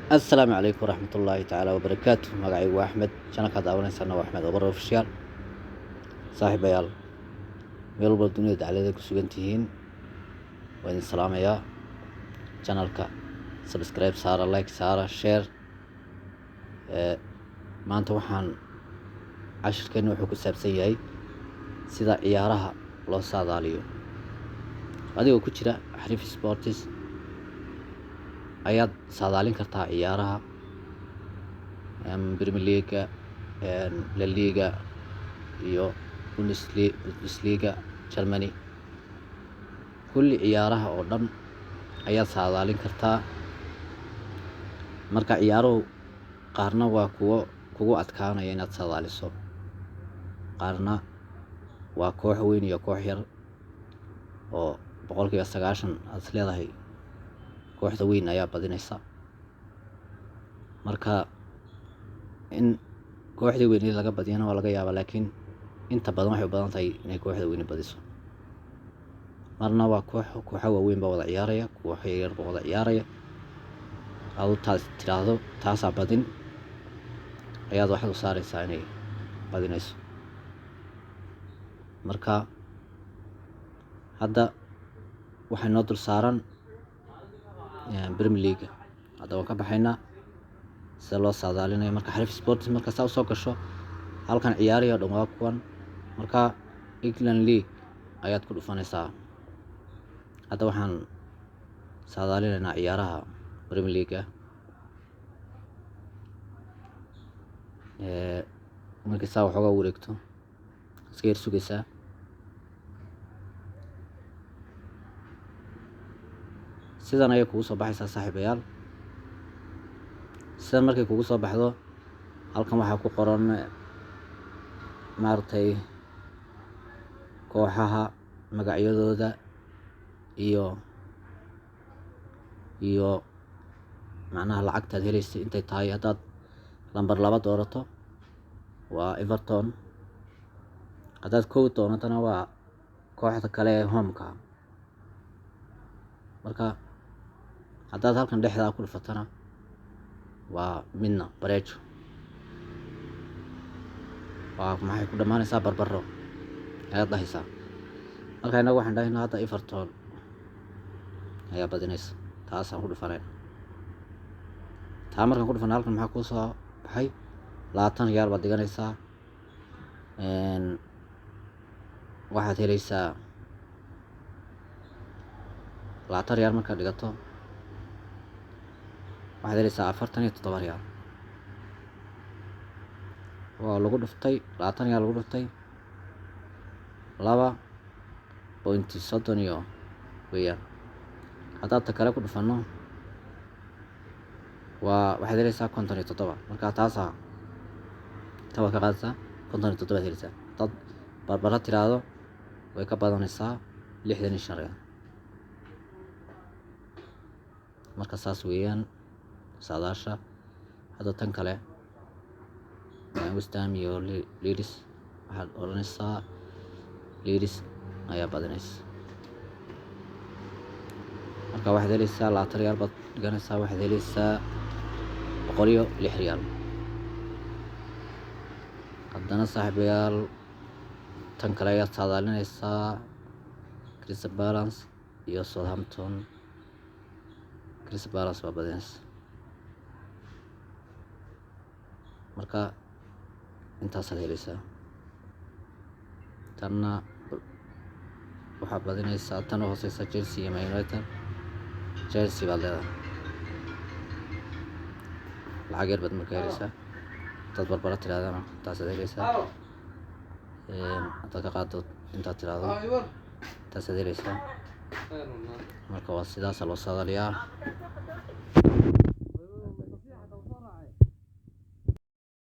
Assalaamu calaykum waraxmatullaahi tacaala wabarakaatu. Magacaygu waa Axmed, channelkaad daawanaysaana waa Axmed Obar Official. Saaxiibayaal, meel walba dunida dacaladeeda ku sugan tihiin, waa idin salaamayaa. Channelka subscribe saara, like saara, share. Maanta waxaan cashirkeena wuxuu ku saabsan yahay sida ciyaaraha loo saadaaliyo. Adigoo ku jira Xariif Sports ayaad saadaalin kartaa ciyaaraha Premier League, La Liga iyo Bundesliga Germany. Kulli ciyaaraha oo dhan ayaad saadaalin kartaa. Marka ciyaaruhu qaarna waa kuwo kugu adkaanaya inaad saadaaliso, qaarna waa koox weyn iyo koox yar oo 90% aad is leedahay kooxda weyn ayaa badinaysa. Marka in kooxdii weyneyd laga badiyana waa laga yaabaa, laakiin inta badan waxay u badan tahay inay kooxda weyni badiso. Marna waa koox, kooxo waaweyn baa wada ciyaaraya, kooxo yaryar baa wada ciyaaraya. Adu taas tiraahdo taasaa badin ayaad waxaad u saareysaa inay badinayso. Marka hadda waxay noo dul saaran Premier League. Hadda waan ka baxaynaa sida loo saadaalinayo. Marka Xariif Sports marka saa usoo gasho, halkan ciyaarihii oo dhan waa kuwan. Marka England League ayaad ku dhufanaysaa. Hadda waxaan saadaalinaynaa ciyaaraha Premier League. Markii saa waxoogaa wareegto, iska yar sugaysaa. Sidan ayay kugu soo baxaysaa, saaxiibayaal. Sidan markay kugu soo baxdo, halkan waxaa ku qoran maaragtay kooxaha magacyadooda iyo macnaha lacagtaad heleysay intay tahay. Haddaad lambar 2 doorato waa Everton, haddaad 1 dooratona waa kooxda kale ee homeka. Marka haddaad halkan dhexdaa ku dhufatana waa midna bareejo, waa maxay ku dhamaanaysaa barbaro ayaad dhahaysaa. Marka innagu waxaan dhahaynaa hadda Everton ayaa badinaysa, taasaan ku dhufanayna. Taa markaan ku dhufana, halkan maxaa kuu soo baxay? 20 riyaal baad dhiganaysaa, waxaad helaysaa 20 riyaal. Markaad dhigato waxaad helaysaa 47 riyaal. Waa lagu dhuftay 20 riyaal, lagu dhuftay 2.30 iyo weeyaan. Haddaad ta kale ku dhufano waa waxaad helaysaa 57. Marka taasaa ta waad ka qaadaysaa, 57 aad helaysaa. Haddaad barbaro tiraahdo way ka badanaysaa, 65 riyaal. Marka saas weeyaan saadaasha. Hadda tan kale West Ham iyo Leeds, waxaad odhanaysaa Leeds ayaa badinaysa. Marka waxaad helaysaa 20 riyaal baad dhiganaysaa, waxaad helaysaa 106 riyaal. Haddana saaxiibayaal, tan kale ayaad saadaalinaysaa, Crystal Palace iyo Southampton. Crystal Palace baa badinaysa. Marka intaasaad helaysaa. Tanna waxaa badinaysaa tan u hooseysa, Chelsea iyo Man United. Chelsea baad leedahay, lacag yar baad marka helaysaa. Haddaad barbaro tirahdana intaasaad helaysaa. Haddaad ka qaado intaad tiraahdo intaasaad helaysaa. Marka waa sidaasa loo saadaaliyaa.